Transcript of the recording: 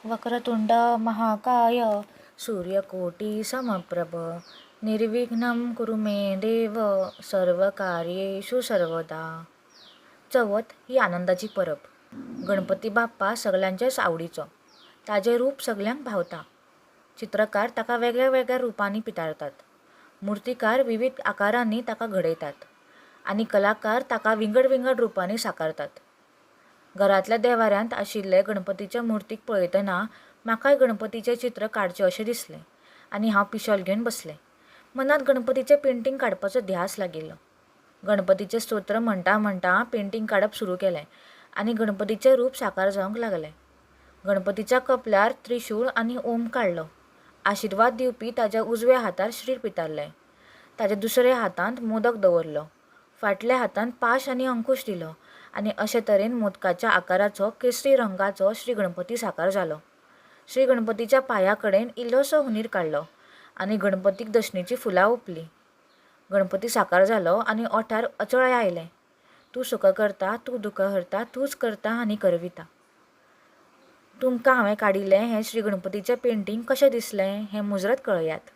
वक्रतुंड महाकाय सूर्यकोटी समप्रभ निर्विघ्नं कुरु मे देव सर्व कार्येषु सर्वदा. चवथ ही आनंदाची परब. गणपती बाप्पा सगल्यांचेच आवडीचो. ताजें रूप सगल्यांक भावता. चित्रकार ताका वेगळ्या वेगळ्या रुपांनी पितारतात. मुर्तीकार विवीध आकारांनी ताका घडयतात आनी कलाकार ताका विंगड विंगड रुपांनी साकारतात. घरांतल्या देवाऱ्यांत आशिल्ले गणपतीचे मुर्तीक पळयतना म्हाकाय गणपतीचें चित्र काडचें अशें दिसलें आनी हांव पिशॉल घेवन बसलें. मनांत गणपतीचें पेंटींग काडपाचो ध्यास लागिल्लो. गणपतीचें स्तोत्र म्हणटा म्हणटा पेंटींग काडप सुरू केलें आनी गणपतीचें रूप साकार जावंक लागलें. गणपतीच्या कपल्यार त्रिशूळ आनी ओम काडलो. आशिर्वाद दिवपी ताज्या उजव्या हातार श्रीर पितारलें. ताज्या दुसऱ्या हातांत मोदक दवरलो. फाटल्या हातांत पाश आनी अंकूश दिलो आनी अशे तरेन मोदकाच्या आकाराचो केसरी रंगाचो श्री गणपती साकार जालो. श्री गणपतीच्या पांया कडेन इल्लोसो हुनीर काडलो आनी गणपतीक दसणीचीं फुलां ओंपलीं. गणपती साकार जालो आनी ओंठार अचळय आयलें, तूं सुख करता, तूं दुख हरता, तूंच करता आनी करविता. तुमकां हांवें काडिल्लें हें श्री गणपतीचें पेंटींग कशें दिसलें हें मुजरत कळयात.